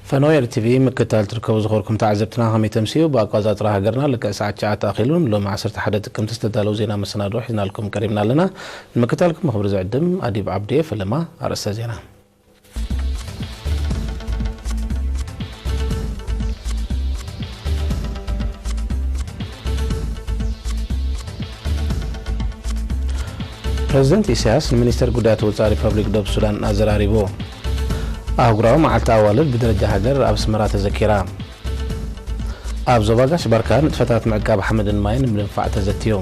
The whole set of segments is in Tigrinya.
ፈነወ ኤር ቲቪ ምክትታል ትርከቡ ዝኸርኩም ተዓዘብትና ከመይ ተምስዩ? ብኣቋጻጽራ ሃገርና ልክዕ ሰዓት ትሽዓተ ኣኺሉን ሎሚ ዓሰርተ ሓደ ጥቅምቲ ዝተዳለዉ ዜና መሰናድኦ ሒዝናልኩም ቀሪብና ኣለና። ንምክትታልኩም ብኽብሪ ዝዕድም ኣዲብ ዓብድየ። ፈለማ ኣርእስተ ዜና። ፕረዚደንት ኢሳያስ ንሚኒስተር ጉዳያት ወጻኢ ሪፐብሊክ ደቡብ ሱዳን ኣዘራሪቡ። ኣህጉራዊ መዓልቲ ኣዋልድ ብደረጃ ሃገር ኣብ ኣስመራ ተዘኪራ። ኣብ ዞባ ጋሽ ባርካ ንጥፈታት ምዕቃብ ሓመድን ማይን ንምድንፋዕ ተዘትዩ።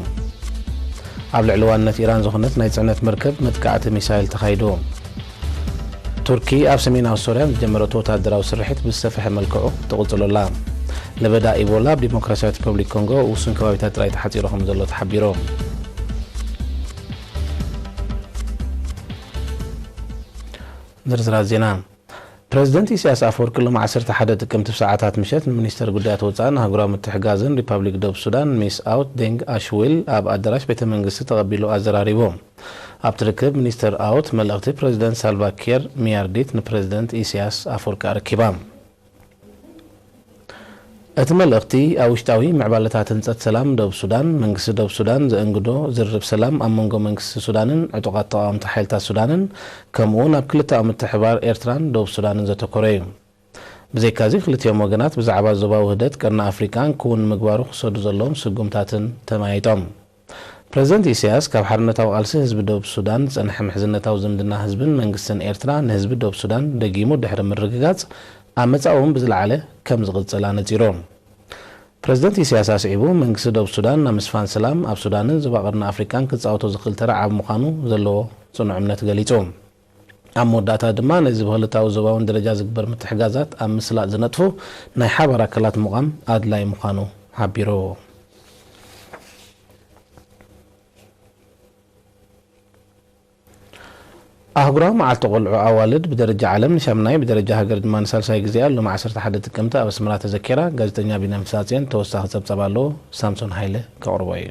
ኣብ ልዕሊ ዋንነት ኢራን ዝኾነት ናይ ጽዕነት መርከብ መጥቃዕቲ ሚሳይል ተኻይዱ። ቱርኪ ኣብ ሰሜናዊ ሶርያ ዝጀመረቶ ወተሃደራዊ ስርሒት ብዝሰፍሐ መልክዑ ትቕጽሎ ኣላ። ለበዳ ኢቦላ ኣብ ዲሞክራሲያዊት ሪፐብሊክ ኮንጎ ውሱን ከባቢታት ጥራይ ተሓጺሩ ከም ዘሎ ተሓቢሩ። ዝርዝራት ዜና። ፕረዚደንት ኢሳያስ ኣፈወርቂ ሎም ዓሰርተ ሓደ ጥቅምቲ ብሰዓታት ምሸት ንሚኒስተር ጉዳያት ወጻእን ኣህጉራዊ ምትሕጋዝን ሪፓብሊክ ደቡብ ሱዳን ሚስ ኣውት ዴንግ ኣሽዊል ኣብ ኣዳራሽ ቤተ መንግስቲ ተቐቢሉ ኣዘራሪቡ። ኣብቲ ርክብ ሚኒስተር ኣውት መልእኽቲ ፕረዚደንት ሳልቫ ኪር ሚያርዲት ንፕረዚደንት ኢሳያስ ኣፈወርቂ ኣረኪባ። እቲ መልእኽቲ ኣብ ውሽጣዊ ምዕባለታት ህንጸት ሰላም ደቡብ ሱዳን፣ መንግስቲ ደቡብ ሱዳን ዘእንግዶ ዝርርብ ሰላም ኣብ መንጎ መንግስቲ ሱዳንን ዕጡቓት ተቓወምቲ ሓይልታት ሱዳንን፣ ከምኡ'ውን ኣብ ክልተኣዊ ምትሕብባር ኤርትራን ደቡብ ሱዳንን ዘተኮረ እዩ። ብዘይካዚ፣ ክልቲኦም ወገናት ብዛዕባ ዞባዊ ውህደት ቀርኒ ኣፍሪቃን ክውን ንምግባሩ ክወሰዱ ዘለዎም ስጉምታትን ተመያይጦም። ፕረዚደንት ኢሳያስ፣ ካብ ሓርነታዊ ቃልሲ ህዝቢ ደቡብ ሱዳን ዝጸንሐ ምሕዝነታዊ ዝምድና ህዝብን መንግስትን ኤርትራ ንህዝቢ ደቡብ ሱዳን ደጊሙ ድሕሪ ምርግጋጽ፣ ኣብ መጻኢ እውን ብዝለዓለ ከም ዝቕጽል ኣነጺሩ። ፕረዚደንት ኢሳያስ ኣስዒቡ፣ መንግስቲ ደቡብ ሱዳን ናብ ምስፋን ሰላም ኣብ ሱዳንን ዞባ ቀርኒ ኣፍሪቃን ክጻወቶ ዝኽእል ተራ ዓቢ ምዃኑ ዘለዎ ጽኑዕ እምነት ገሊጹ። ኣብ መወዳእታ ድማ፣ ነዚ ብክልተኣዊ ዞባውን ደረጃ ዝግበር ምትሕጋዛት ኣብ ምስላጥ ዝነጥፉ ናይ ሓባር ኣካላት ምዃም ኣድላዪ ምዃኑ ሓቢሩ። ኣህጉራዊ መዓልቲ ቆልዑ ኣዋልድ ብደረጃ ዓለም ንሻምናይ፣ ብደረጃ ሃገር ድማ ንሳልሳይ ግዜኣ ሎሚ ዓሰርተ ሓደ ጥቅምቲ ኣብ ኣስመራ ተዘኪራ። ጋዜጠኛ ቢንያም ፍሳጽዮን ተወሳኺ ጸብጻብ ኣለዎ፣ ሳምሶን ሃይለ ከቕርቦ እዩ።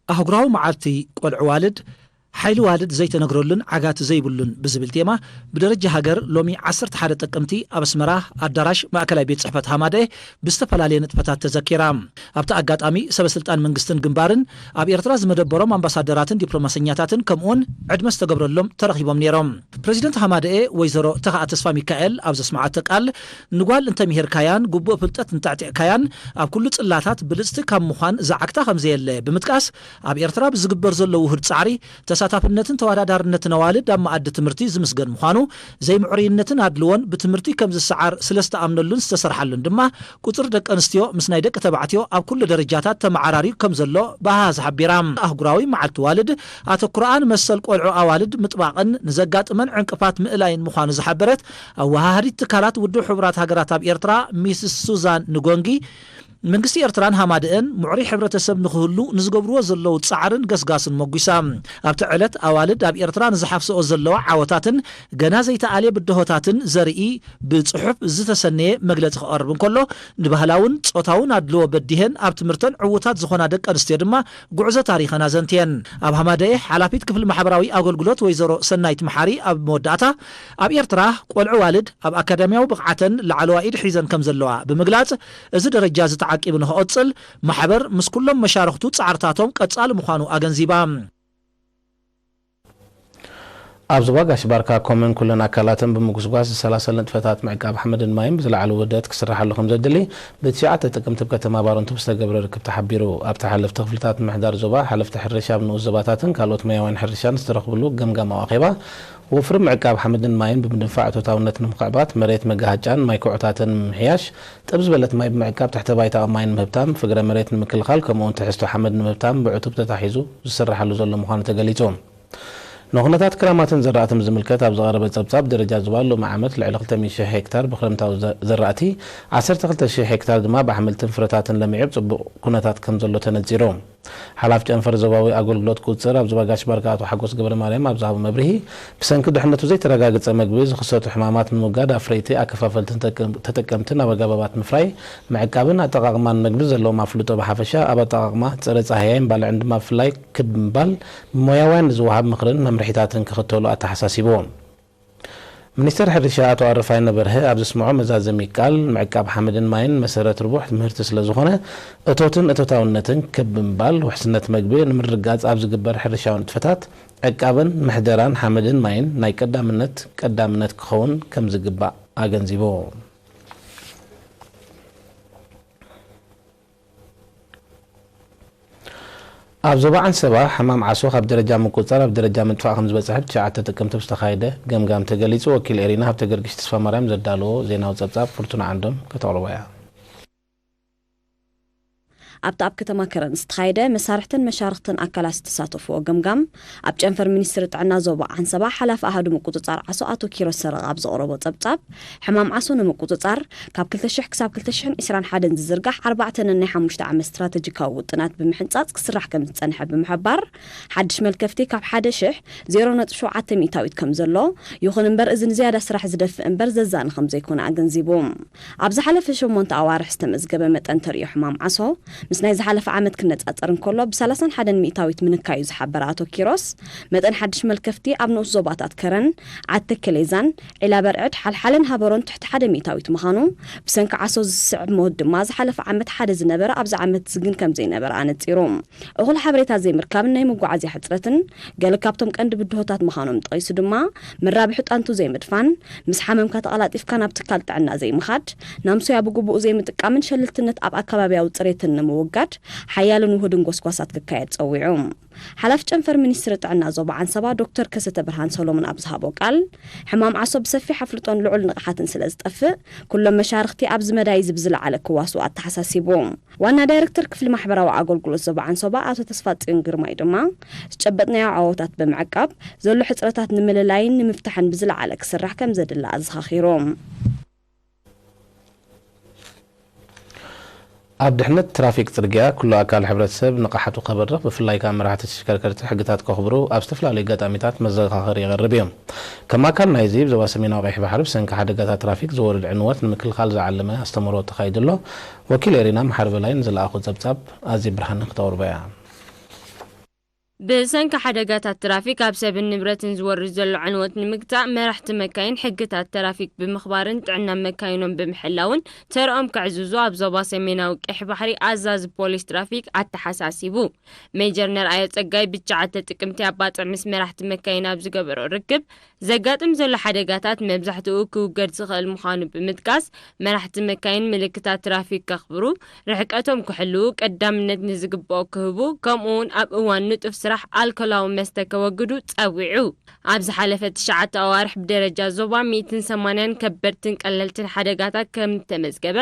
ኣህጉራዊ መዓልቲ ቆልዑ ዋልድ፣ ሓይሊ ዋልድ ዘይተነግረሉን ዓጋቲ ዘይብሉን ብዝብል ቴማ፣ ብደረጃ ሃገር ሎሚ ዓሰርተ ሓደ ጥቅምቲ ኣብ ኣስመራ ኣዳራሽ ማእከላይ ቤት ጽሕፈት ሃማደኤ ብዝተፈላለየ ንጥፈታት ተዘኪራ። ኣብቲ ኣጋጣሚ፣ ሰበ ስልጣን መንግስትን ግንባርን፣ ኣብ ኤርትራ ዝመደበሮም ኣምባሳደራትን ዲፕሎማሰኛታትን፣ ከምኡውን ዕድመ ዝተገብረሎም ተረኺቦም ነይሮም። ፕረዚደንት ሃማደኤ ወይዘሮ ተኽኣ ተስፋ ሚካኤል ኣብ ዘስመዓቶ ቃል፣ ንጓል እንተምሂርካያን ግቡእ ፍልጠት እንተዕጢቕካያን፣ ኣብ ኩሉ ጽላታት ብልጽቲ ካብ ምዃን ዝዓግታ ከም ዘየለ ብምጥቃስ፣ ኣብ ኤርትራ ብዝግበር ዘሎ ውሁድ ጻዕሪ፣ ተሳታፍነትን ተወዳዳርነትን ኣዋልድ ኣብ መኣዲ ትምህርቲ ዝምስገን ምዃኑ፣ ዘይምዕሩይነትን ኣድልዎን ብትምህርቲ ከም ዝሰዓር ስለ ዝተኣምነሉን ዝተሰርሓሉን ድማ፣ ቁጽሪ ደቂ ኣንስትዮ ምስ ናይ ደቂ ተባዕትዮ ኣብ ኩሉ ደረጃታት ተመዓራርዩ ከም ዘሎ ብኣሃዝ ሓቢራ። ኣህጉራዊ መዓልቲ ዋልድ፣ ኣተኩሮኣን መሰል ቆልዑ ኣዋልድ ምጥባቕን ንዘጋጥመን ዕንቅፋት ምእላይን ምዃኑ ዝሓበረት ኣወሃሃዲት ትካላት ውድብ ሕቡራት ሃገራት ኣብ ኤርትራ፣ ሚስስ ሱዛን ንጎንጊ፣ መንግስቲ ኤርትራን ሃማደኤን ምዕሩይ ሕብረተሰብ ንኽህሉ ንዝገብርዎ ዘለዉ ጻዕርን ገስጋስን ሞጒሳ። ኣብቲ ዕለት፣ ኣዋልድ ኣብ ኤርትራ ንዝሓፍስኦ ዘለዋ ዓወታትን ገና ዘይተኣልየ ብድሆታትን ዘርኢ ብጽሑፍ ዝተሰነየ መግለጺ ክቐርብ እንከሎ፣ ንባህላውን ጾታውን ኣድልዎ በዲሀን ኣብ ትምህርተን ዕዉታት ዝኾና ደቂ ኣንስትዮ ድማ ጉዕዞ ታሪኸን ኣዘንትየን። ኣብ ሃማደኤ ሓላፊት ክፍሊ ማሕበራዊ ኣገልግሎት ወይዘሮ ሰናይት መሓሪ ኣብ መወዳእታ፣ ኣብ ኤርትራ ቆልዑ ዋልድ ኣብ ኣካዳሚያዊ ብቕዓተን ላዕለዋ ኢድ ሒዘን ከም ዘለዋ ብምግላጽ፣ እዚ ደረጃ እዚ ተዓቂቡ ንኽቕጽል ማሕበር ምስ ኩሎም መሻርኽቱ ጻዕርታቶም ቀጻሊ ምዃኑ ኣገንዚባ። ኣብ ዞባ ጋሽ ባርካ ኮመን ኩለን ኣካላተን ብምጉስጓስ ዝሰላሰል ንጥፈታት ምዕቃብ ሓመድን ማይን ብዝለዓለ ውህደት ክስርሓሉ ከም ዘድሊ ብትሽዓተ ጥቅምቲ ኣብ ከተማ ባረንቱ ብዝተገብረ ርክብ ተሓቢሩ። ኣብቲ ሓለፍቲ ክፍልታት ምምሕዳር ዞባ፣ ሓለፍቲ ሕርሻ ኣብ ንኡስ ዞባታትን ካልኦት ሞያውያን ሕርሻን ዝተረኽብሉ ገምጋማዊ ኣኼባ፣ ወፍሪ ምዕቃብ ሓመድን ማይን ብምድንፋዕ እቶታውነት ንምኽዕባት፣ መሬት መጋሃጫን ማይ ኩዕታትን ንምምሕያሽ፣ ጥብ ዝበለት ማይ ብምዕቃብ ትሕተ ባይታዊ ማይ ንምህብታም፣ ፍግረ መሬት ንምክልኻል፣ ከምኡውን ትሕዝቶ ሓመድ ንምህብታም ብዕቱብ ተታሒዙ ዝስርሓሉ ዘሎ ምዃኑ ተገሊጹ። ንኹነታት ክራማትን ዘራእትን ብዝምልከት ኣብ ዝቐረበ ጸብጻብ፣ ደረጃ ዞባ ሎሚ ዓመት ልዕሊ ክልተ ሚእቲ ሺሕ ሄክታር ብክረምታዊ ዘ-፣ ዘራእቲ፣ ዓሰርተ ክልተ ሺሕ ሄክታር ድማ ብኣሕምልትን ፍረታትን ለሚዑ ኣብ ጽቡቕ ኩነታት ከም ዘሎ ተነጺሩ። ሓላፊ ጨንፈር ዞባዊ ኣገልግሎት ቁጽር ኣብ ዞባ ጋሽ ባርካ ኣቶ ሓጎስ ገብረ ማርያም ኣብ ዝሃቦ መብርሂ፣ ብሰንኪ ድሕነቱ ዘይተረጋገጸ መግቢ ዝኽሰቱ ሕማማት ንምውጋድ ኣፍረይቲ፣ ኣከፋፈልትን ተጠቀም-፣ ተጠቀምትን ኣብ ኣገባባት ምፍራይ፣ ምዕቃብን ኣጠቓቕማን መግቢ ዘለዎም ኣፍልጦ ብሓፈሻ፣ ኣብ ኣጠቓቕማ ጸረ ጻህያይን ባልዕን ድማ ብፍላይ ክብ ምባል ብሞያውያን ዝወሃብ ምኽርን መምርሒታትን ክኽተሉ ኣተሓሳሲቡ። ሚኒስተር ሕርሻ ኣቶ ኣረፋይነ በርሀ ኣብ ዘስምዖ መዛዘሚ ቃል፣ ምዕቃብ ሓመድን ማይን መሰረት ርቡሕ ምህርቲ ስለ ዝኾነ፣ እቶትን እቶታውነትን ክብ ምባል ውሕስነት መግቢ ንምርግጋጽ ኣብ ዝግበር ሕርሻዊ ንጥፈታት፣ ዕቃበን ምሕደራን ሓመድን ማይን ናይ ቀዳምነት ቀዳምነት ክኸውን ከም ዝግባእ ኣገንዚቡ። ኣብ ዞባ ዓንሰባ ሕማም ዓሶ ካብ ደረጃ ምቁጽጻር ኣብ ደረጃ ምጥፋእ ከም ዝበጽሐ ብትሽዓተ ጥቅምቲ ብዝተኻየደ ገምጋም ተገሊጹ። ወኪል ኤሪና ሃብተ ገርግሽ ተስፋ ማርያም ዘዳለዎ ዜናዊ ጸብጻብ ፍርቱና ዓንዶም ከተቕርቦ እያ። ኣብቲ ኣብ ከተማ ከረን ዝተኻየደ መሳርሕትን መሻርኽትን ኣካላት ዝተሳተፍዎ ገምጋም፣ ኣብ ጨንፈር ሚኒስትሪ ጥዕና ዞባ ዓንሰባ ሓላፊ ኣሃዱ ምቁጽጻር ዓሶ ኣቶ ኪሮስ ሰረቐ ኣብ ዘቕረቦ ጸብጻብ፣ ሕማም ዓሶ ንምቁጽጻር ካብ ክልተ ሽሕ ክሳብ ክልተ ሽሕን ዕስራን ሓደን ዝዝርጋሕ ኣርባዕተ ነናይ ሓሙሽተ ዓመት ስትራተጂካዊ ውጥናት ብምሕንጻጽ ክስራሕ ከም ዝጸንሐ ብምሕባር፣ ሓድሽ መልከፍቲ ካብ ሓደ ሽሕ ዜሮ ነጥቢ ሸውዓተ ሚእታዊት ከም ዘሎ፣ ይኹን እምበር እዚ ንዝያዳ ስራሕ ዝደፍእ እምበር ዘዛኒ ከም ዘይኮነ ኣገንዚቡ። ኣብ ዝሓለፈ ሸሞንተ ኣዋርሕ ዝተመዝገበ መጠን ተርእዮ ሕማም ዓሶ፣ ምስ ናይ ዝሓለፈ ዓመት ክነጻጸር እንከሎ፣ ብሰላሳን ሓደን ሚእታዊት ምንካዩ ዝሓበረ ኣቶ ኪሮስ፣ መጠን ሓድሽ መልከፍቲ ኣብ ንኡስ ዞባታት ከረን፣ ዓዲ ተከሌዛን፣ ዒላ በርዕድ፣ ሓልሓለን ሃበሮን ትሕቲ ሓደ ሚእታዊት ምዃኑ፣ ብሰንኪ ዓሶ ዝስዕብ ሞት ድማ ዝሓለፈ ዓመት ሓደ ዝነበረ ኣብዚ ዓመት እዚ ግን ከም ዘይነበረ ኣነጺሩ። እኹል ሓበሬታ ዘይምርካብን ናይ መጓዓዝያ ሕጽረትን ገለ ካብቶም ቀንዲ ብድሆታት ምዃኖም ጠቒሱ ድማ፣ መራብሒ ጣንቱ ዘይምድፋን፣ ምስ ሓመምካ ተቐላጢፍካ ናብ ትካል ጥዕና ዘይምኻድ፣ ናምሶያ ብግቡእ ዘይምጥቃምን ሸልልትነት ኣብ ኣከባብያዊ ጽሬትን ንምውጋድ ሓያልን ውሁድን ጎስጓሳት ክካየድ ጸዊዑ። ሓላፊ ጨንፈር ሚኒስትሪ ጥዕና ዞባ ዓንሰባ ዶክተር ከሰተ ብርሃን ሰሎሞን ኣብ ዝሃቦ ቃል፣ ሕማም ዓሶ ብሰፊሕ ኣፍልጦን ልዑል ንቕሓትን ስለ ዝጠፍእ፣ ኩሎም መሻርኽቲ ኣብዚ መዳይ እዚ ብዝለዓለ ክዋስኡ ኣተሓሳሲቡ። ዋና ዳይረክተር ክፍሊ ማሕበራዊ ኣገልግሎት ዞባ ዓንሰባ ኣቶ ተስፋጽዮን ግርማይ ድማ፣ ዝጨበጥናዮ ዓወታት ብምዕቃብ፣ ዘሎ ሕጽረታት ንምልላይን ንምፍታሕን ብዝለዓለ ክስራሕ ከም ዘድሊ ኣዘኻኺሩ። ኣብ ድሕነት ትራፊክ ጽርግያ፣ ኩሉ ኣካል ሕብረተሰብ ንቕሓቱ ከበርኽ፣ ብፍላይ ከኣ መራሕቲ ተሽከርከርቲ ሕግታት ከኽብሩ ኣብ ዝተፈላለዩ ኣጋጣሚታት መዘኻኸሪ ይቐርብ እዩ። ከም ኣካል ናይዚ፣ ብዞባ ሰሜናዊ ቀይሕ ባሕሪ ብሰንኪ ሓደጋታት ትራፊክ ዝወርድ ዕንወት ንምክልኻል ዝዓለመ ኣስተምህሮ ተኻይዱ ኣሎ። ወኪል ኤሪና መሓሪ በላይ ንዝለኣኾ ጸብጻብ ኣዜብ ብርሃነ ክተቕርቦ እያ። ብሰንኪ ሓደጋታት ትራፊክ ኣብ ሰብን ንብረትን ዝወርድ ዘሎ ዕንወት ንምግታእ፣ መራሕቲ መካይን ሕግታት ትራፊክ ብምኽባርን ጥዕና መካይኖም ብምሕላውን ተርኦም ከዕዝዙ ኣብ ዞባ ሰሜናዊ ቀይሕ ባሕሪ ኣዛዚ ፖሊስ ትራፊክ ኣተሓሳሲቡ። ሜጀር ነርኣዮ ጸጋይ ብትሽዓተ ጥቅምቲ ኣብ ባጽዕ ምስ መራሕቲ መካይን ኣብ ዝገበሮ ርክብ፣ ዘጋጥም ዘሎ ሓደጋታት መብዛሕትኡ ክውገድ ዝኽእል ምዃኑ ብምጥቃስ፣ መራሕቲ መካይን ምልክታት ትራፊክ ከኽብሩ፣ ርሕቀቶም ክሕልዉ፣ ቀዳምነት ንዝግብኦ ክህቡ፣ ከምኡ'ውን ኣብ እዋን ንጡፍ ስራሕ ኣልኮላዊ መስተ ከወግዱ ጸዊዑ። ኣብ ዝሓለፈ ትሽዓተ ኣዋርሕ ብደረጃ ዞባ ሚእትን ሰማንያን ከበድትን ቀለልትን ሓደጋታት ከም እተመዝገበ፣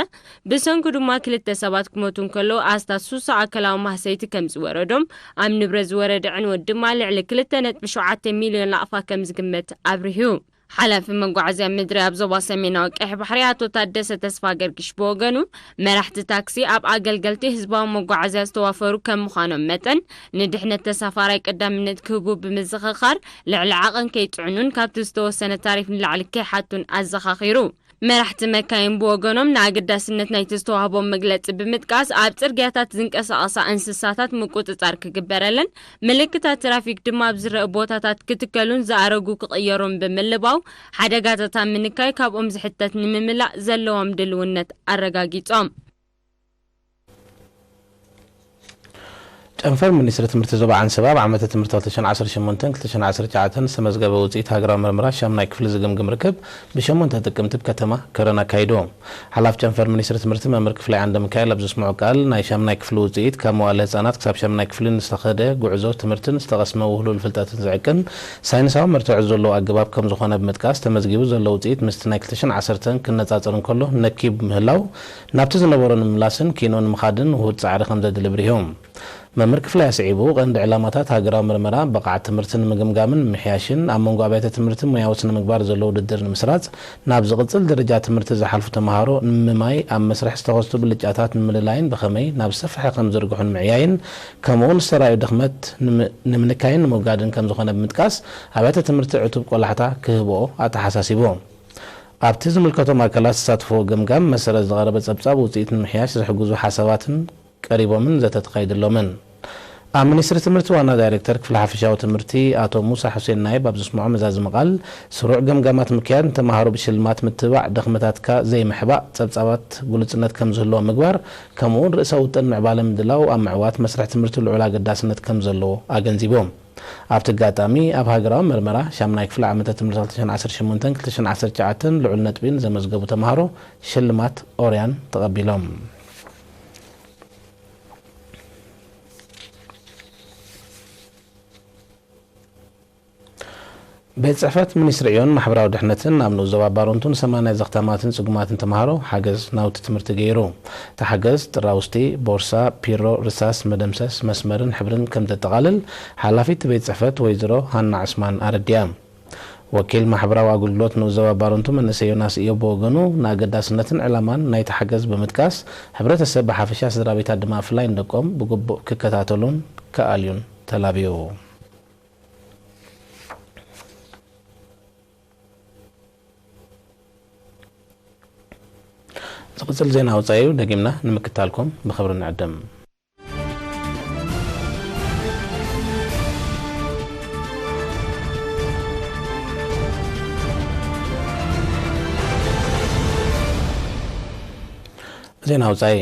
ብሰንኩ ድማ ክልተ ሰባት ክሞቱ እንከለዉ፣ ኣስታት ሱሳ ኣካላዊ ማህሰይቲ ከም ዝወረዶም፣ ኣብ ንብረት ዝወረደ ዕንወት ድማ ልዕሊ ክልተ ነጥቢ ሸውዓተ ሚልዮን ናቕፋ ከም ዝግመት ኣብሪሁ። ሓላፊ መጓዓዝያ ምድሪ ኣብ ዞባ ሰሜናዊ ቀይሕ ባሕሪ ኣቶ ታደሰ ተስፋ ገርግሽ ብወገኑ፣ መራሕቲ ታክሲ ኣብ ኣገልገልቲ ህዝባዊ መጓዓዝያ ዝተዋፈሩ ከም ምዃኖም መጠን፣ ንድሕነት ተሳፋራይ ቀዳምነት ክህቡ ብምዝኽኻር፣ ልዕሊ ዓቐን ከይጽዕኑን ካብቲ ዝተወሰነ ታሪፍ ንላዕሊ ከይሓቱን ኣዘኻኺሩ። መራሕቲ መካይን ብወገኖም፣ ንኣገዳስነት ናይቲ ዝተዋህቦም መግለጺ ብምጥቃስ፣ ኣብ ጽርግያታት ዝንቀሳቐሳ እንስሳታት ምቁጽጻር ክግበረለን፣ ምልክታት ትራፊክ ድማ ኣብ ዝረአ ቦታታት ክትከሉን ዝኣረጉ ክቕየሩን ብምልባው፣ ሓደጋታት ኣብ ምንካይ ካብኦም ዝሕተት ንምምላእ ዘለዎም ድልውነት ኣረጋጊጾም። ጨንፈር ሚኒስትሪ ትምህርቲ ዞባ ዓንሰባ ኣብ ዓመተ ትምህርቲ ክልተ ሽሕን ዓሰርተ ሸሞንተን ክልተ ሽሕን ዓሰርተ ትሽዓተን ዝተመዝገበ ውፅኢት ሃገራዊ ምርምራት ሻምናይ ክፍሊ ዝግምግም ርክብ ብሸሞንተ ጥቅምቲ ብከተማ ከረን ኣካይዱ። ሓላፊ ጨንፈር ሚኒስትሪ ትምህርቲ መምህር ክፍላይ ዓንደ ሚካኤል ኣብ ዘስምዖ ቃል፣ ናይ ሻምናይ ክፍሊ ውፅኢት ካብ መዋእለ ህፃናት ክሳብ ሻምናይ ክፍሊ ንዝተኸደ ጉዕዞ ትምህርትን ዝተቐስመ ውህሉል ፍልጠትን ዝዕቅን ሳይንሳዊ መርትዖ ዘለዎ ኣገባብ ከም ዝኾነ ብምጥቃስ፣ ተመዝጊቡ ዘሎ ውፅኢት ምስቲ ናይ ክልተ ሽሕን ዓሰርተን ክነፃፀር እንከሎ ነኪቡ ምህላው፣ ናብቲ ዝነበሮ ንምምላስን ኪኖ ንምኻድን ውሁድ ፃዕሪ ከም ዘድሊ ብሪሁ። መምህር ክፍላይ ኣስዒቡ፣ ቀንዲ ዕላማታት ሃገራዊ ምርመራ ብቕዓት ትምህርቲ ንምግምጋምን ንምምሕያሽን፣ ኣብ መንጎ ኣብያተ ትምህርቲ ሞያዊ ስነ ምግባር ዘሎ ውድድር ንምስራጽ፣ ናብ ዝቕጽል ደረጃ ትምህርቲ ዝሓልፉ ተምሃሮ ንምምማይ፣ ኣብ መስርሕ ዝተኸስቱ ብልጫታት ንምልላይን ብኸመይ ናብ ዝሰፍሐ ከም ዝርግሑ ንምዕያይን፣ ከምኡውን ዝተራእዩ ድኽመት ንምንካይን ንምውጋድን ከም ዝኾነ ብምጥቃስ፣ ኣብያተ ትምህርቲ ዕቱብ ቆላሕታ ክህብኦ ኣተሓሳሲቡ። ኣብቲ ዝምልከቶም ኣካላት ዝተሳትፍዎ ገምጋም መሰረት ዝቐረበ ጸብጻብ ውጽኢት ንምሕያሽ ዝሕግዙ ሓሳባትን ቀሪቦምን ዘተ ተኻይድሎምን። ኣብ ሚኒስትሪ ትምህርቲ ዋና ዳይሬክተር ክፍሊ ሓፈሻዊ ትምህርቲ ኣቶ ሙሳ ሑሴን ናይብ ኣብ ዘስምዖ መዛዘሚ ቃል፣ ስሩዕ ገምጋማት ምክያድ፣ ንተምሃሮ ብሽልማት ምትባዕ፣ ድኽመታትካ ዘይምሕባእ፣ ጸብጻባት ግሉጽነት ከም ዝህልዎም ምግባር፣ ከምኡውን ርእሰ ውጥን ምዕባለ ምድላው ኣብ ምዕዋት መስርሕ ትምህርቲ ልዑል ኣገዳስነት ከም ዘለዎ ኣገንዚቦም። ኣብቲ ኣጋጣሚ ኣብ ሃገራዊ መርመራ ሻምናይ ክፍሊ ዓመተ ትምህርቲ ክልተ ሽሕን ዓሰርተ ሸሞንተን ክልተ ሽሕን ዓሰርተ ትሽዓተን ልዑል ነጥቢ ንዘመዝገቡ ተምሃሮ ሽልማት ኦርያን ተቐቢሎም። ቤት ጽሕፈት ሚኒስትሪ ዕዮን ማሕበራዊ ድሕነትን ኣብ ንኡስ ዞባ ባረንቱ ንሰማንያ ዘኽታማትን ጽጉማትን ተምሃሮ ሓገዝ ናውቲ ትምህርቲ ገይሩ። እቲ ሓገዝ ጥራውስቲ፣ ቦርሳ፣ ፒሮ፣ ርሳስ፣ መደምሰስ፣ መስመርን ሕብርን ከም ዘጠቓልል ሓላፊት ቤት ጽሕፈት ወይዘሮ ሃና ዑስማን ኣረዲኣ። ወኪል ማሕበራዊ ኣገልግሎት ንኡስ ዞባ ባረንቱ መንእሰይ ዮናስ እዮብ ብወገኑ፣ ንኣገዳስነትን ዕላማን ናይቲ ሓገዝ ብምጥቃስ፣ ሕብረተሰብ ብሓፈሻ ስድራ ቤታት ድማ ብፍላይ ንደቆም ብግቡእ ክከታተሉን ክኣልዩን ተላብዩ። ዝቕጽል ዜና ወጻኢ እዩ፣ ደጊምና ንምክታልኩም ብኽብሪ ንዕድም። ዜና ወጻኢ።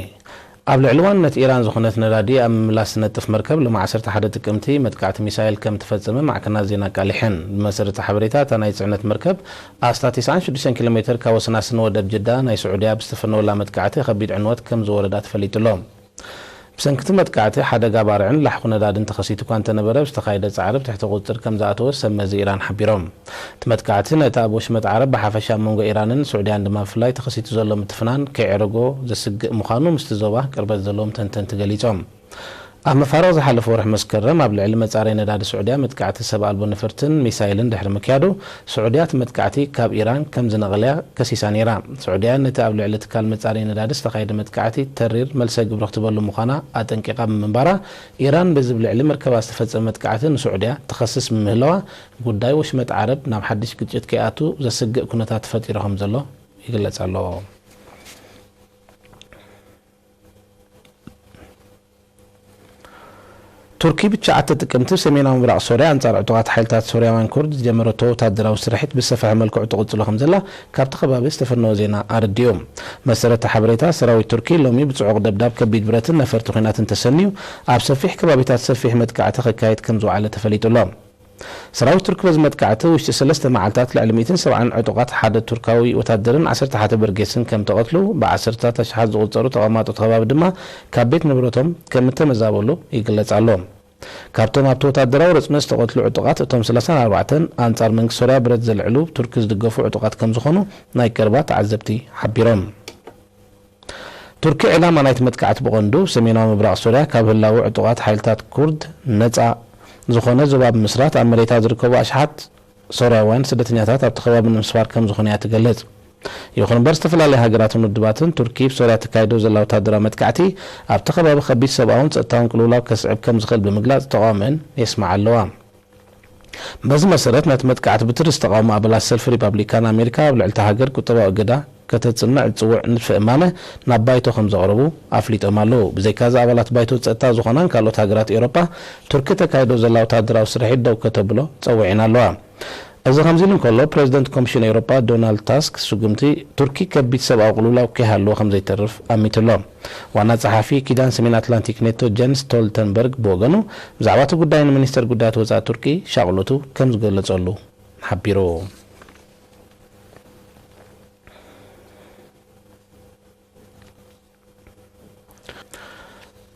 ኣብ ልዕሊ ዋንነት ኢራን ዝኾነት ነዳዲ ኣብ ምምላስ ትነጥፍ መርከብ ሎሚ ዓሰርተ ሓደ ጥቅምቲ መጥቃዕቲ ሚሳይል ከም ተፈጸመ ማዕከናት ዜና ኣቃሊሐን። ብመሰረት ሓበሬታ፣ እታ ናይ ጽዕነት መርከብ ኣስታት ተስዓን ሽዱሽተን ኪሎ ሜተር ካብ ወሰን ኣስኒ ወደብ ጅዳ ናይ ስዑድያ ብዝተፈነወላ መጥቃዕቲ ከቢድ ዕንወት ከም ዝወረዳ ተፈሊጡ ኣሎ። ብሰንኪ እቲ መጥቃዕቲ ሓደጋ ባርዕን ላሕኹ ነዳድን ተኸሲቱ እኳ እንተነበረ፣ ብዝተኻየደ ጻዕሪ ብትሕቲ ቁጽጽር ከም ዝኣተወ ሰብ መዚ ኢራን ሓቢሮም። እቲ መጥቃዕቲ ነቲ ኣብ ወሽመጥ ዓረብ ብሓፈሻ፣ ኣብ መንጎ ኢራንን ስዑድያን ድማ ብፍላይ ተኸሲቱ ዘሎ ምትፍናን ከየዕረጎ ዘስግእ ምዃኑ ምስቲ ዞባ ቅርበት ዘለዎም ተንተንቲ ገሊጾም። ኣብ መፋርቕ ዝሓለፈ ወርሒ መስከረም ኣብ ልዕሊ መጻረይ ነዳዲ ስዑድያ መጥቃዕቲ ሰብ ኣልቦ ነፈርትን ሚሳይልን ድሕሪ ምክያዱ፣ ስዑድያ እቲ መጥቃዕቲ ካብ ኢራን ከም ዝነቐለያ ከሲሳ ነይራ። ስዑድያ ነቲ ኣብ ልዕሊ ትካል መጻረይ ነዳዲ ዝተኻየደ መጥቃዕቲ ተሪር መልሰ ግብሪ ክትበሉ ምዃና ኣጠንቂቓ ብምንባራ፣ ኢራን በዚ ብልዕሊ መርከባ ዝተፈጸመ መጥቃዕቲ ንስዑድያ ትኸስስ ብምህላዋ፣ ጉዳይ ወሽመጥ ዓረብ ናብ ሓድሽ ግጭት ከይኣቱ ዘስግእ ኩነታት ተፈጢሩ ከም ዘሎ ይግለጽ ኣሎ። ቱርኪ ብትሽዓተ ጥቅምቲ ሰሜናዊ ምብራቕ ሶርያ ኣንጻር ዕጡቓት ሓይልታት ሶርያውያን ኩርድ ዝጀመረቶ ወታደራዊ ስርሒት ብዝሰፍሐ መልክዑ ትቕጽሎ ከም ዘላ ካብቲ ከባቢ ዝተፈነወ ዜና ኣረዲኡ። መሰረተ ሓበሬታ፣ ሰራዊት ቱርኪ ሎሚ ብጽዑቕ ደብዳብ ከቢድ ብረትን ነፈርቲ ኲናትን ተሰንዩ ኣብ ሰፊሕ ከባቢታት ሰፊሕ መጥቃዕቲ ከካይድ ከም ዝወዓለ ተፈሊጡ ኣሎ። ሰራዊት ቱርኪ በዚ መጥቃዕቲ ውሽጢ ሰለስተ መዓልታት ልዕሊ ሚእትን ሰብዓን ዕጡቓት ሓደ ቱርካዊ ወታደርን ዓሰርተ ሓደ በርጌስን ከም ተቐትሉ፣ ብዓሰርታት ኣሽሓት ዝቑጸሩ ተቐማጦ እቲ ከባቢ ድማ ካብ ቤት ንብረቶም ከም እተመዛበሉ ይግለጽ ኣሎ። ካብቶም ኣብቲ ወታደራዊ ረጽሚ ዝተቐትሉ ዕጡቓት፣ እቶም ሰላሳን ኣርባዕተን ኣንጻር መንግስቲ ሶርያ ብረት ዘልዕሉ ብቱርኪ ዝድገፉ ዕጡቓት ከም ዝኾኑ ናይ ቀረባ ተዓዘብቲ ሓቢሮም። ቱርኪ ዕላማ ናይቲ መጥቃዕቲ ብቐንዱ ሰሜናዊ ምብራቕ ሶርያ ካብ ህላወ ዕጡቓት ሓይልታት ኩርድ ነጻ ዝኾነ ዞባ ብምስራት ኣብ መሬታ ዝርከቡ ኣሽሓት ሶርያውያን ስደተኛታት ኣብቲ ከባቢ ንምስፋር ከም ዝኾነ እያ ትገልጽ። ይኹን እምበር ዝተፈላለያ ሃገራትን ውድባትን ቱርኪ ብሶርያ ተካይዶ ዘላ ወታደራዊ መጥቃዕቲ ኣብቲ ከባቢ ከቢድ ሰብኣውን ጸጥታውን ቅልውላው ከስዕብ ከም ዝኽእል ብምግላጽ ተቓውሞአን የስምዓ ኣለዋ። በዚ መሰረት፣ ነቲ መጥቃዕቲ ብትሪ ዝተቓወሙ ኣባላት ሰልፊ ሪፓብሊካን ኣሜሪካ ኣብ ልዕሊ እታ ሃገር ቁጠባዊ እገዳ ከተጽንዕ ዝጽውዕ ንድፈ እማመ ናብ ባይቶ ከም ዘቕረቡ ኣፍሊጦም ኣለዉ። ብዘይካዚ፣ ኣባላት ባይቶ ጸጥታ ዝኾናን ካልኦት ሃገራት ኤውሮጳ፣ ቱርኪ ተካይዶ ዘላ ወታደራዊ ስርሒት ደው ከተብሎ ጸዊዐን ኣለዋ። እዚ ከምዚ ኢሉ እንከሎ፣ ፕረዚደንት ኮሚሽን ኤውሮጳ ዶናልድ ታስክ ስጉምቲ ቱርኪ ከቢድ ሰብኣዊ ቅልውላው ከይሃለዎ ከም ዘይተርፍ ኣሚቱ ኣሎ። ዋና ጸሓፊ ኪዳን ሰሜን ኣትላንቲክ ኔቶ ጀንስ ስቶልተንበርግ ብወገኑ፣ ብዛዕባ እቲ ጉዳይ ንሚኒስተር ጉዳያት ወጻኢ ቱርኪ ሻቕሎቱ ከም ዝገለጸሉ ሓቢሩ።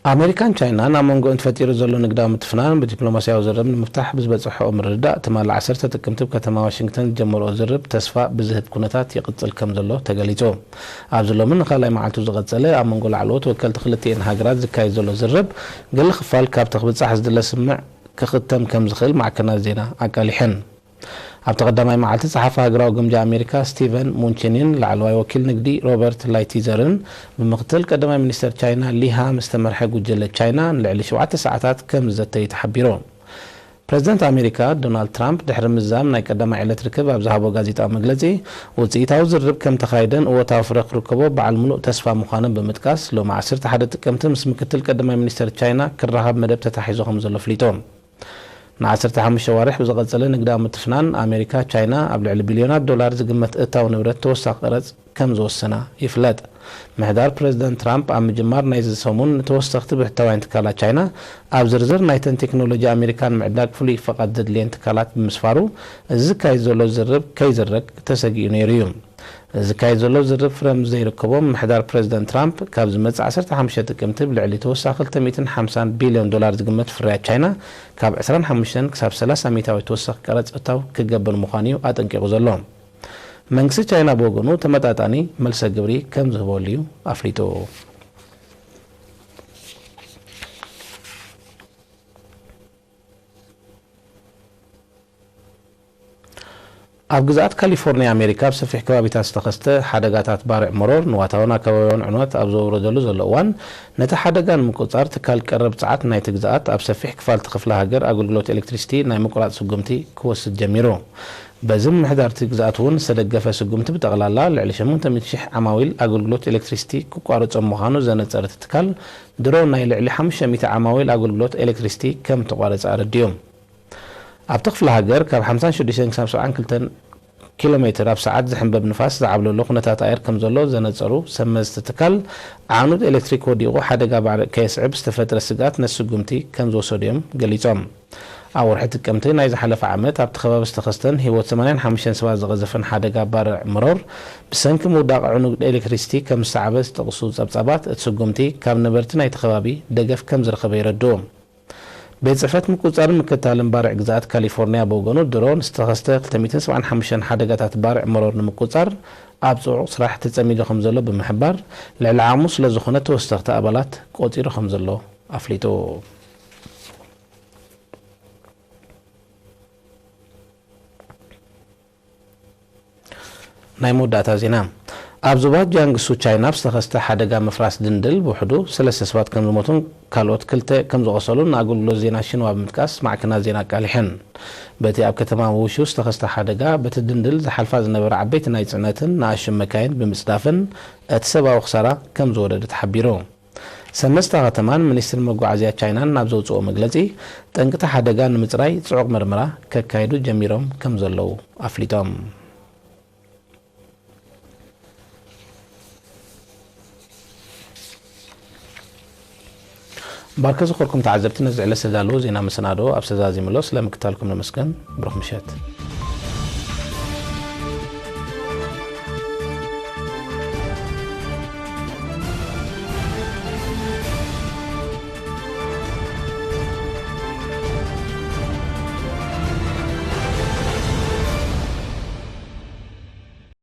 ኣሜሪካን ቻይናን ኣብ መንጎ እንተፈጢሩ ዘሎ ንግዳዊ ምትፍናን ብዲፕሎማስያዊ ዝርርብ ንምፍታሕ ብዝበፅሐኦ ምርድዳእ፣ ትማሊ ዓሰርተ ጥቅምቲ ኣብ ከተማ ዋሽንግተን ዝጀመርኦ ዝርርብ ተስፋ ብዝህብ ኩነታት ይቕፅል ከም ዘሎ ተገሊፁ። ኣብዚ ሎሚ ንኻልኣይ መዓልቱ ዝቐፀለ ኣብ መንጎ ላዕለዎት ወከልቲ ክልቲኤን ሃገራት ዝካየድ ዘሎ ዝርርብ፣ ገለ ክፋል ካብቲ ክብፃሕ ዝድለ ስምምዕ ክኽተም ከም ዝኽእል ማዕከናት ዜና ኣቃሊሐን። ኣብቲ ቀዳማይ መዓልቲ፣ ጸሓፊ ሃገራዊ ግምጃ ኣሜሪካ ስቲቨን ሙንቺኒን ላዕለዋይ ወኪል ንግዲ ሮበርት ላይቲዘርን ብምክትል ቀዳማይ ሚኒስተር ቻይና ሊ ሃ ምስ ተመርሐ ጉጅለ ቻይና ንልዕሊ ሸውዓተ ሰዓታት ከም ዝዘተዩ ተሓቢሩ። ፕረዚደንት ኣሜሪካ ዶናልድ ትራምፕ ድሕሪ ምዝዛም ናይ ቀዳማይ ዕለት ርክብ ኣብ ዝሃቦ ጋዜጣዊ መግለጺ፣ ውጽኢታዊ ዝርርብ ከም ተኻይደን እወታዊ ፍረ ክርከቦ በዓል ምሉእ ተስፋ ምዃንን ብምጥቃስ፣ ሎሚ ዓሰርተ ሓደ ጥቅምቲ ምስ ምክትል ቀዳማይ ሚኒስተር ቻይና ክራኸብ መደብ ተታሒዙ ከም ዘሎ ኣፍሊጡ። ን ዓሰርተ ሓሙሽተ ኣዋርሕ ብዝቐጸለ ንግዳዊ ምትፍናን፣ ኣሜሪካ ቻይና ኣብ ልዕሊ ቢልዮናት ዶላር ዝግመት እታው ንብረት ተወሳኺ ቀረጽ ከም ዝወሰና ይፍለጥ። ምሕዳር ፕረዚደንት ትራምፕ ኣብ ምጅማር ናይዚ ሰሙን ንተወሰኽቲ ብሕታውያን ትካላት ቻይና ኣብ ዝርዝር ናይተን ቴክኖሎጂ ኣሜሪካ ንምዕዳግ ፍሉይ ፍቓድ ዘድልየን ትካላት ብምስፋሩ፣ እዚ ዝካየድ ዘሎ ዝርርብ ከይዝረግ ተሰጊኡ ነይሩ እዩ። እዚ ዝካየድ ዘሎ ዝርርብ ፍረ ምስ ዘይርከቦ፣ ምምሕዳር ፕረዚደንት ትራምፕ ካብ ዝመጽእ ዓሰርተ ሓሙሽተ ጥቅምቲ ብልዕሊ ተወሳኺ ክልተ ሚእትን ሓምሳን ቢልዮን ዶላር ዝግመት ፍርያት ቻይና ካብ ዕስራን ሓሙሽተን ክሳብ ሰላሳ ሚእታዊት ተወሳኺ ቀረጽ እታው ክገብር ምዃኑ እዩ ኣጠንቂቑ ዘሎ። መንግስቲ ቻይና ብወገኑ ተመጣጣኒ መልሰ ግብሪ ከም ዝህበሉ እዩ ኣፍሊጡ። ኣብ ግዝኣት ካሊፎርኒያ ኣሜሪካ ኣብ ሰፊሕ ከባቢታት ዝተኸስተ ሓደጋታት ባርዕ መሮር ንዋታውን ኣከባቢያውን ዕንወት ኣብ ዘውረደሉ ዘሎ እዋን፣ ነቲ ሓደጋ ንምቁጽጻር ትካል ቀረብ ጸዓት ናይቲ ግዝኣት ኣብ ሰፊሕ ክፋልቲ ክፍለ ሃገር ኣገልግሎት ኤሌክትሪሲቲ ናይ ምቁራጽ ስጉምቲ ክወስድ ጀሚሩ። በዚ ምምሕዳር እቲ ግዝኣት እውን ዝተደገፈ ስጉምቲ ብጠቕላላ ልዕሊ ሸሞንተ ሚእቲ ሽሕ ዓማዊል ኣገልግሎት ኤሌክትሪሲቲ ክቋርጾም ምዃኑ ዘነጸረ እቲ ትካል፣ ድሮ ናይ ልዕሊ ሓሙሽተ ሚእቲ ዓማዊል ኣገልግሎት ኤሌክትሪሲቲ ከም ተቋረጸ ኣረዲኡ። ኣብቲ ክፍለ ሃገር ካብ ሓምሳን ሽዱሽተን ክሳብ ሰብዓን ክልተን ኪሎ ሜትር ኣብ ሰዓት ዝሕንበብ ንፋስ ዝዓብለሎ ኩነታት ኣየር ከም ዘሎ ዘነጸሩ ሰብ መዚ እቲ ትካል፣ ዓኑድ ኤሌክትሪክ ወዲቑ ሓደጋ ባርዕ ከየስዕብ ዝተፈጥረ ስግኣት ነቲ ስጉምቲ ከም ዝወሰዱ እዮም ገሊጾም። ኣብ ወርሒ ጥቅምቲ ናይ ዝሓለፈ ዓመት ኣብቲ ከባቢ ዝተኸስተን ህይወት ሰማንያን ሓሙሽተን ሰባት ዝቐዘፈን ሓደጋ ባርዕ መሮር ብሰንኪ ምውዳቕ ዕኑድ ኤሌክትሪሲቲ ከም ዝሰዓበ ዝጠቕሱ ጸብጻባት፣ እቲ ስጉምቲ ካብ ነበርቲ ናይቲ ከባቢ ደገፍ ከም ዝረኸበ የረድኡ። ቤት ጽሕፈት ምቁጽጻርን ምክትታልን ባርዕ ግዝኣት ካሊፎርኒያ ብወገኑ፣ ድሮ ንዝተኸስተ ክልተ ሚእትን ሰብዓን ሓሙሽተን ሓደጋታት ባርዕ መሮር ንምቁጽጻር ኣብ ጽዑቕ ስራሕ ተጸሚዱ ከም ዘሎ ብምሕባር፣ ልዕሊ ዓቕሙ ስለ ዝኾነ ተወሰኽቲ ኣባላት ቆጺሩ ከም ዘሎ ኣፍሊጡ። ናይ መወዳእታ ዜና። ኣብ ዞባ ጃንግሱ ቻይና ኣብ ዝተኸስተ ሓደጋ ምፍራስ ድንድል ብውሕዱ ሰለስተ ሰባት ከም ዝሞቱን ካልኦት ክልተ ከም ዝቖሰሉን ንኣገልግሎት ዜና ሽንዋ ብምጥቃስ ማዕከናት ዜና ኣቃሊሐን። በቲ ኣብ ከተማ ውሹ ዝተኸስተ ሓደጋ፣ በቲ ድንድል ዝሓልፋ ዝነበራ ዓበይቲ ናይ ጽዕነትን ንኣሽቱን መካይን ብምጽዳፍን፣ እቲ ሰብኣዊ ክሳራ ከም ዝወረደ ተሓቢሩ። ሰመስታ ከተማን ሚኒስትሪ መጓዓዝያ ቻይናን ናብ ዘውፅኦ መግለፂ፣ ጠንቅቲ ሓደጋ ንምፅራይ ፅዑቕ መርመራ ከካይዱ ጀሚሮም ከም ዘለዉ ኣፍሊጦም። ባርከ ዝኾርኩም ተዓዘብቲ፣ ነዚ ዕለት ዝተዳለወ ዜና መሰናዶ ኣብ ሰዛዚምሎ ስለምክታልኩም ነመስገን። ብሩኽ ምሸት።